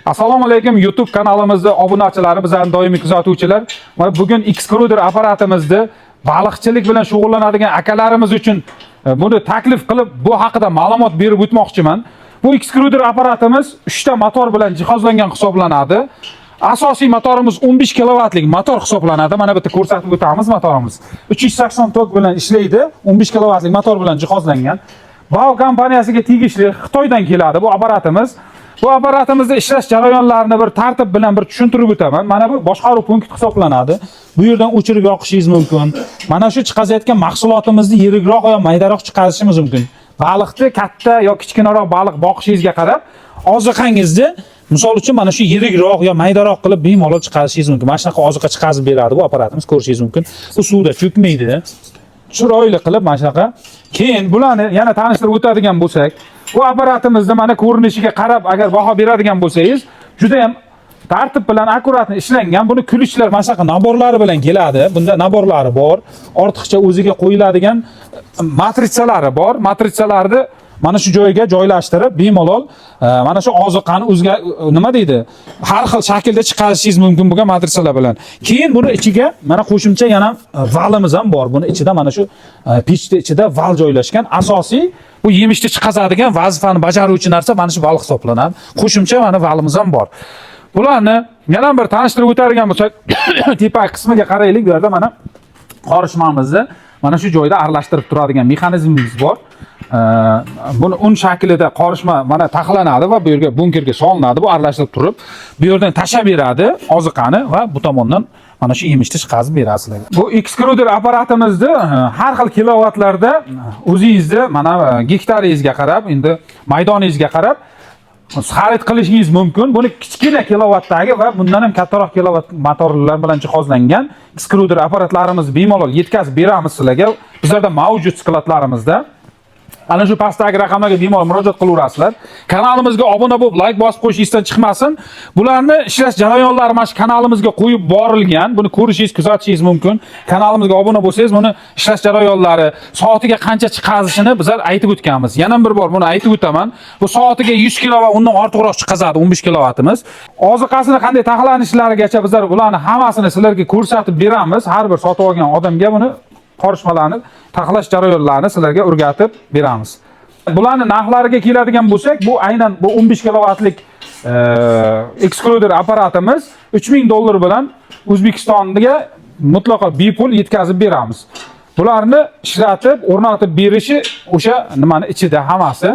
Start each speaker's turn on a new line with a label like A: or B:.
A: Assalomu alaykum, YouTube kanalimizda obunachilari, bizlarning doimiy kuzatuvchilar. Mana bugun X-Cruiser apparatimizni baliqchilik bilan shug'ullanadigan akalarimiz uchun buni taklif qilib, bu haqida ma'lumot berib o'tmoqchiman. Bu X-Cruiser apparatimiz 3 ta motor bilan jihozlangan hisoblanadi. Asosiy motorimiz 15 kilovatlik motor hisoblanadi. Mana bitta ko'rsatib o'tamiz motorimiz. 380 tok bilan ishlaydi. 15 kilovatlik motor bilan jihozlangan. Bao kompaniyasiga tegishli, Xitoydan keladi bu apparatimiz. Bu apparatimizni ishlash jarayonlarini bir tartib bilan bir tushuntirib o'taman. Mana bu boshqaruv punkti hisoblanadi. Bu yerdan o'chirib yoqishingiz mumkin. Mana shu chiqazayotgan mahsulotimizni yirikroq yo maydaroq chiqarishimiz mumkin. Baliqni katta yo kichkinaroq baliq boqishingizga qarab oziqangizni, misol uchun, mana shu yirikroq yo maydaroq qilib bemalol chiqarishingiz mumkin. Mana shunaqa oziqa chiqazib beradi bu apparatimiz, ko'rishingiz mumkin. Bu suvda cho'kmaydi. Chiroyli qilib mana shunaqa. Keyin bularni yana tanishtirib o'tadigan bo'lsak, bu apparatimizni mana ko'rinishiga qarab agar baho beradigan bo'lsangiz, juda ham tartib bilan, аккуратно ishlangan. Buni ключ lar mana shunaqa набор lari bilan keladi. Bunda набор lari bor. Ortiqcha o'ziga qo'yiladigan matritsalari bor. Matritsalarni mana shu joyga joylashtirib, bemalol mana shu oziqani o'zga nima deydi, har xil shaklda chiqarishingiz mumkin bo'lgan matritsalar bilan. Keyin buni ichiga mana qo'shimcha yana valimiz ham bor. Buni ichida, mana shu pechni ichida val joylashgan. Asosiy bu yemishni chiqazadigan vazifani bajaruvchi narsa mana shu val hisoblanadi. Qo'shimcha mana valimiz ham bor. Bularni yana bir tanishtirib o'tadigan bo'lsak, tepa qismiga qaraylik. Bu yerda mana qorishmamizni mana shu joyda aralashtirib turadigan mexanizmimiz bor. Buni un shaklida qorishma mana taxlanadi va bu yerga, bunkerga solinadi. Bu aralashtirib turib, bu yerdan tashlab beradi oziqani va bu tomondan mana shu yemishni chiqazib beradi sizlarga. Bu ekskruder apparatimizni har xil kilovatlarda o'zingizni mana gektaringizga qarab, endi maydoningizga qarab xarid qilishingiz mumkin. Buni kichkina kilovatdagi va bundan ham kattaroq kilovat motorlar bilan jihozlangan ekskruder apparatlarimizni bemalol yetkazib beramiz sizlarga. Bizlarda mavjud склад larimizda. Ana shu pastdagi raqamlarga bemalol murojaat qilaverasizlar. Kanalimizga obuna bo'lib, layk bosib qo'yish esdan chiqmasin. Bularni ishlash jarayonlari mana shu kanalimizga qo'yib borilgan. Buni ko'rishingiz, kuzatishingiz mumkin. Kanalimizga obuna bo'lsangiz, buni ishlash jarayonlari, soatiga qancha chiqazishini bizlar aytib o'tganmiz. Yana bir bor buni aytib o'taman. Bu soatiga 100 kilo va undan ortiqroq chiqazadi 15 kilovatimiz. Oziqasini qanday taxlanishlarigacha bizlar ularni hammasini sizlarga ko'rsatib beramiz. Har bir sotib olgan odamga buni qorishmalarni taxlash jarayonlarini sizlarga o'rgatib beramiz. Bularni narxlariga keladigan bo'lsak, bu aynan bu 15 kilovatlik ekskruder apparatimiz 3000 dollar bilan O'zbekistonga mutlaqo bepul yetkazib beramiz. Bularni ishlatib, o'rnatib berishi o'sha nimani ichida hammasi.